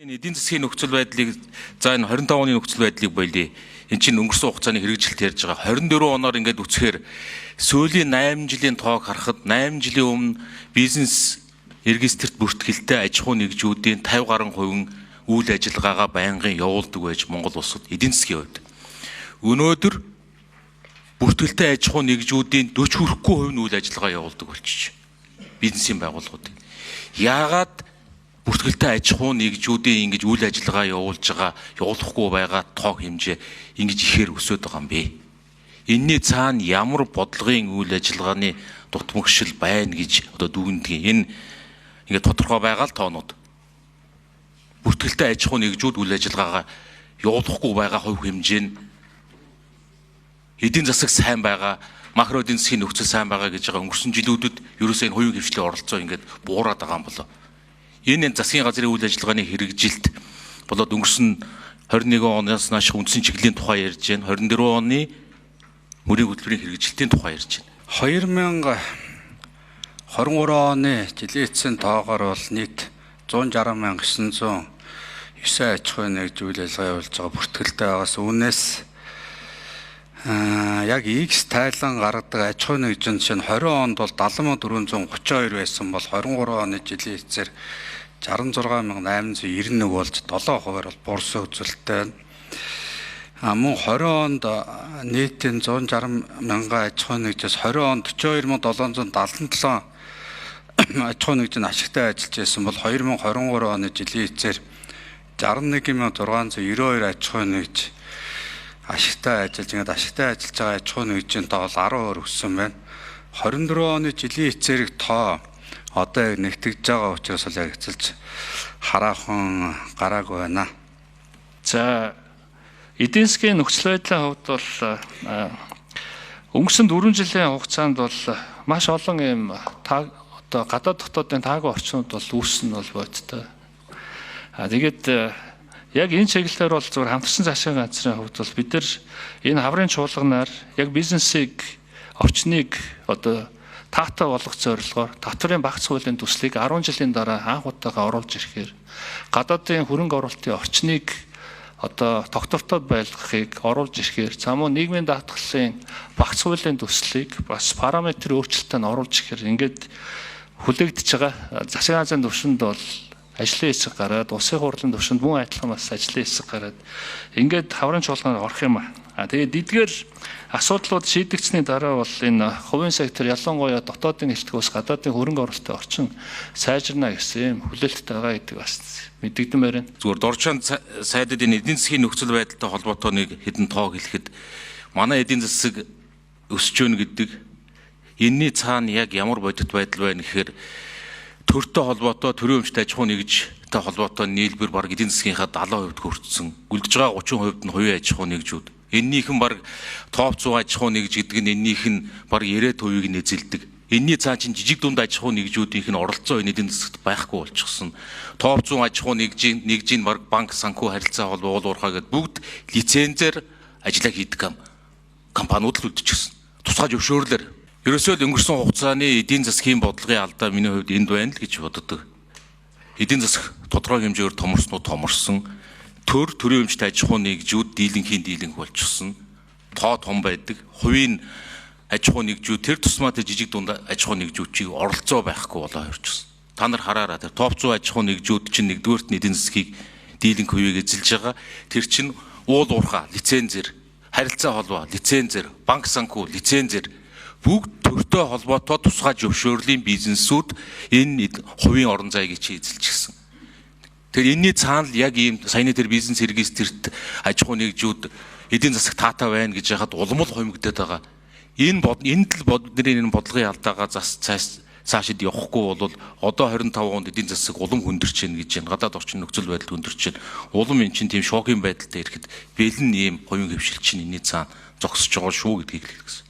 Энэ эдийн засгийн нөхцөл байдлыг, за, энэ 25 оны нөхцөл байдлыг болиё. Эн чинь өнгөрсөн хугацааны хэрэгжилт ярьж байгаа. 24 оноор ингээд үзэхээр сүүлийн 8 жилийн тоог харахад 8 жилийн өмнө бизнес регистрт бүртгэлтэй аж ахуй нэгжүүдийн 50 гаруй хувин үйл ажиллагаагаа байнгын явуулдаг байж Монгол улсад эдийн засгийн хувьд. Өнөөдөр бүртгэлтэй аж ахуй нэгжүүдийн 40 хүрэхгүй хувь нь үйл ажиллагаа явуулдаг болчих. Бизнесийн байгууллагууд. Яагаад бүртгэлтэй аж ахуй нэгжүүдийн ингэж үйл ажиллагаа явуулж байгаа, явуулахгүй байгаа тоо хэмжээ ингэж ихээр өсөд байгаа юм бэ? Энийний цаана ямар бодлогын үйл ажиллагааны дутмагшил байна гэж одоо дүгнэдэг. Энэ ингээд тодорхой байгаа л тоонууд. Бүртгэлтэй аж ахуй нэгжүүд үйл ажиллагаагаа явуулахгүй байгаа хувь хэмжээ нь эдийн засаг сайн байгаа, макро эдийн засгийн нөхцөл сайн байгаа гэж байгаа өнгөрсөн жилүүдэд ерөөсөө энэ хувийн хэвшлийн оролцоо ингээд буураад байгаа юм болоо. Энэ засгийн газрын үйл ажиллагааны хэрэгжилт болоод өнгөрсөн 21 оноос нааш үндсэн чиглэлийн тухай ярьж байна. 24 оны мөрийн хөтөлбөрийн хэрэгжилтийн тухай ярьж байна. 2023 оны жилийн эцсийн тоогоор бол нийт 160,909 аж ахуйн нэгж үйл ажиллагаа явуулж байгаа бүртгэлтэй байгаас үүнээс яг X тайлан гаргадаг аж ахуйн нэгж нь жишээ нь 20 онд бол 70,432 байсан бол 23 оны жилийн эцсээр 66,891 болж 7%-аар бол буурсан үзүүлэлттэй байна. А мөн 20 онд нийтийн 160 мянган аж ахуйн нэгжээс 20 онд 42,777 аж ахуйн нэгж нь ашигтай ажиллаж байсан бол 2023 оны жилийн эцсээр 61,692 аж ахуйн нэгж ашигтай ажиллаж, ингээд ашигтай ажиллаж байгаа аж ахуйн нэгжийн тоо бол 10% өссөн байна. 24 оны жилийн эцсээр тоо одоо яг нэгтгэж байгаа учраас бол яг эцэлж хараахан гараагүй байна. За, эдийн засгийн нөхцөл байдлын хувьд бол өнгөрсөн 4 жилийн хугацаанд бол маш олон ийм та одоо гадаад дотоодын таагүй орчнууд бол үүссэн нь бол бодтой. А тэгээд яг энэ чиглэлээр бол зөвхөн хамтарсан засгийн газрын хувьд бол бид нар энэ хаврын чуулганаар яг бизнесийг, орчныг одоо таатай болгох зорилгоор татварын багц хуулийн төслийг 10 жилийн дараа анх удаага оруулж ирэхээр гадаадын хөрөнгө оруулалтын орчныг одоо тогтвортой байлгахыг оруулж ирэхээр, за, мөн нийгмийн даатгалын багц хуулийн төслийг бас параметр өөрчлөлтөнд оруулж ирэхээр ингээд хүлээгдэж байгаа. Засгийн газрын түвшинд бол ажлын хэсэг гараад, улсын хурлын түвшинд мөн адилхан бас ажлын хэсэг гараад, ингээд хаврын чуулганаар орох юм а. Тэгээд эдгээр асуудлууд шийдэгдсэний дараа бол энэ хувийн сектор, ялангуяа дотоодын элтгөөс гадаадын хөрөнгө оруулалтын орчин сайжирна гэсэн юм хүлээлттэй байгаа гэдэг бас мэдэгдмээр байна. Зүгээр Дорчон сайдад энэ эдийн засгийн нөхцөл байдалтай холбоотой нэг хэдэн тоо хэлэхэд манай эдийн засаг өсөж өгнө гэдэг энэний цаана яг ямар бодит байдал байна гэхээр төртэй холбоотой, төрийн өмчт аж ахуй нэгжтэй холбоотой нийлбэр бараг эдийн засгийнхаа 70% хүртсэн. Үлдэж байгаа 30% нь хувийн аж ахуй нэгжүүд. Эннийх нь бараг топ 100 аж ахуй нэгж гэдэг нь эннийх нь бараг 90% нь эзэлдэг. Энэний цаана чинь жижиг дунд аж ахуй нэгжүүдийнх нь оролцоо энэ эдийн засагт байхгүй болчихсон. Топ 100 аж ахуй нэгжийн бараг банк, санхүү, харилцаа холбоо, уул уурхай гэдээ бүгд лицензээр ажиллаа хийдэг компаниуд л үлдчихсэн. Тусгай зөвшөөрлөөр. Ерөөсөө л өнгөрсөн хугацааны эдийн засгийн бодлогын алдаа миний хувьд энд байна л гэж боддог. Эдийн засаг тодорхой хэмжээгээр томорсон уу, томорсон. Төрийн өмчт аж ахуй нэгжүүд дийлэнхийн дийлэнх болчихсон. Тоо том байдаг. Хувийн аж ахуй нэгжүүд тэр тусмаа тэр жижиг дунд аж ахуй нэгжүүд чиг оролцоо байхгүй болоо хорчихсон. Та нар хараараа, тэр топ 100 аж ахуй нэгжүүд чинь нэгдүгээрт нь эдийн засгийг дийлэнх хувийг эзэлж байгаа. Тэр чинь уул уурхай лицензээр, харилцаа холбоо лицензээр, банк санхүү лицензээр, бүгд төртэй холбоотой тусгай зөвшөөрлийн бизнесүүд энэ хувийн орон зайг чи эзэлчихсэн. Тэгэхээр энэний цаана л яг ийм саяны тэр бизнес регистрт аж ахуй нэгжүүд эдийн засаг таатай байна гэж яхад улам л хумигдаад байгаа. Энэ бод энд л бидний энэ бодлогын алдаагаа зас цаашид явахгүй бол одоо 25 онд эдийн засаг улам хүндэрч байна гэж байна. Гадаад орчин нөхцөл байдал хүндэрч байна. Улам эн чинь тийм шокийн байдалтай ирэхэд бэлэн ийм хувийн хэвшил чинь энэний цаана зогсож байгаа шүү гэдгийг хэлэх гэсэн.